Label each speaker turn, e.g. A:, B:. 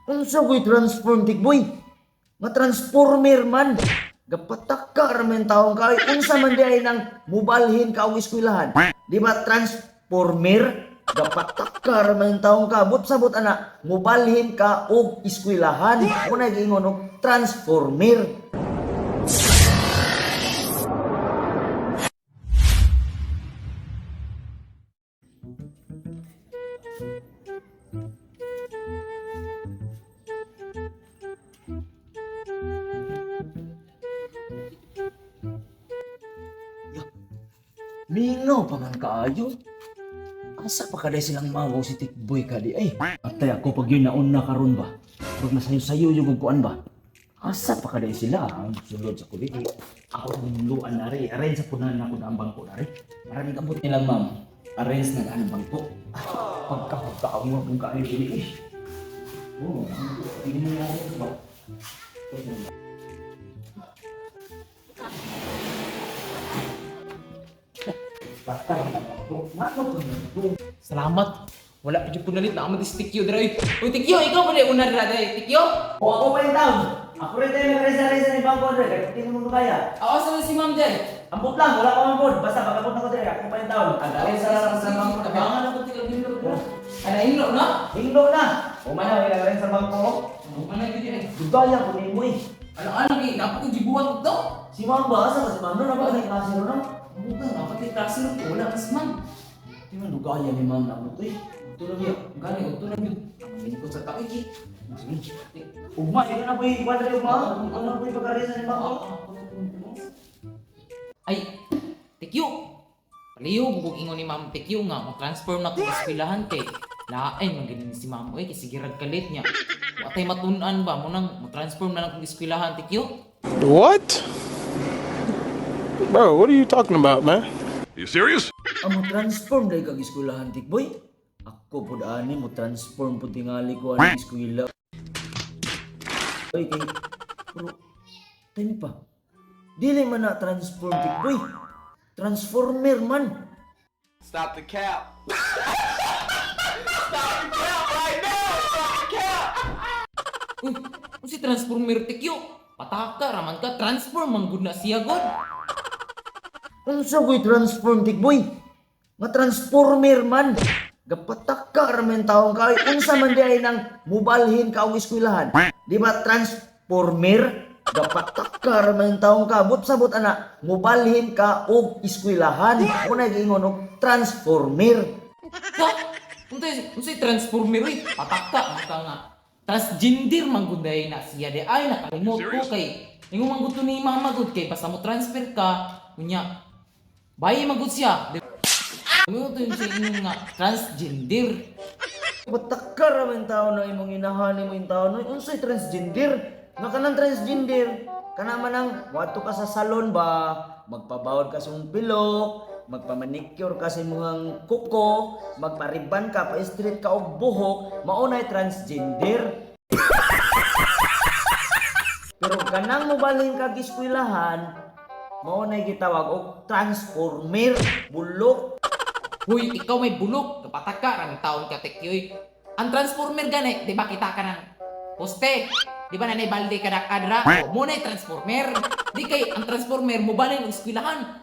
A: Unsa ko'y transform, Tikboy? Nga transformer man. Gapataka ra man taong kay unsa man di ay nang mubalhin ka og eskwelahan. Di ba transformer? Gapataka ra man taong ka. But sabot ana, mubalhin ka og eskwelahan. Muna giingon og transformer. Mingaw pa man kaayo. Asa pa kaday silang mamaw si Tikboy kadi ay. Atay ako pag yun naon na karon ba. Pag masayo-sayo yung kuan ba. Asa pa kaday sila ang sulod sa kulit. Ako sa luan na rin. Arrange sa punan ako na ang bangko na rin. Maraming abot nilang ma'am. Arrange na ang bangko. Pagkakataon mo kung kaayo dili eh. Oh, hindi mo na ba? Basta
B: Salamat. Wala pa jud ko nalit na amad si Tikyo dira. Uy, Uy, Tikyo, ikaw pa na una dira dai. Tikyo.
A: O ako pa yung taon. Ako rin tayo nag-resa-resa ni Bangko Andre. Kahit hindi mo kaya.
B: Ako sa si Ma'am dai.
A: Ambot lang, wala pa man pod. Basta pagabot na ko dire, ako pa yung taon. Ang sa lang sa bangko.
B: Tabangan ako tika gino dira. Ana inlo na.
A: Hinglo na. O man na rin sa bangko.
B: Ano pa na gid ay.
A: Dugaya ko nimo eh.
B: Ano ano gi dapat ko gibuhat to.
A: Si Ma'am ba asa ka si Ma'am no na ba sa klase ro no?
B: Bukan dapat kay klase ro ko wala mas ma'am.
A: Di man dugaya ni Ma'am na mo to eh.
B: Tulog ya. Gani udto na gyud. Ang ko sa tao iki.
A: Sige. Ugma, ito na po yung kwan rin ugma. Ito na po yung pagkaresa ni Bangko.
B: Ay, Tikyo. Paliyo mo kung ingon ni Ma'am Tikyo nga mo-transform na ko sa eskwelahan kay lain man gini si Ma'am oy kay sige rag kalit niya. Wa tay matun-an ba mo nang mo-transform na lang kong eskwelahan, Tikyo?
C: What? Bro, what are you talking about, man?
D: You serious?
A: Ang mo transform dahil kag eskwelahan tikboy. Ako pud ani mo transform pud tingali ko ani eskwela. Oy kay pero time pa. Dili man na transform tikboy. Transformer man.
E: Stop the cap. Stop the cap right now. Stop the cap.
B: Uy, unsi transformer, Tikyo? Pataka raman ka, transform man gud na siya god.
A: Unsa ko'y transform tikboy? Nga transformer man. Gapataka ra man taong kay unsa man di ay nang mubalhin ka og eskwelahan. Di ba transformer? Gapataka ra man taong ka. But sabot ana, mubalhin ka og eskwelahan. Muna giingon og transformer.
B: Ha? Unsa unsay transformer oy? Pataka man ka nga. Transgender man gud day na siya di ay nakalimot ko kay ingon man gud to ni mama gud kay basta mo transfer ka unya bayi man gud siya. Di mo to yung sa ingon nga transgender.
A: Pataka ra man taon na imong inahan nimo yung taon. Oy, unsay transgender? Nga kanang transgender, kana man ang moadto ka sa salon ba, magpabawod ka sa imong pilok, magpamanicure ka sa imong kuko, magpariban ka, pa-straight ka og buhok, mao nay transgender. Pero kanang mobalhin ka eskwelahan, mao nay gitawag og transformer, bulok.
B: Huy, ikaw may bulok, kapataka ra taon ka tekyoy. Ang transformer gani, di ba kita ka ng poste? Di ba nanay balde ka adra? O mo na transformer. Di kay ang transformer mo balin og eskwelahan.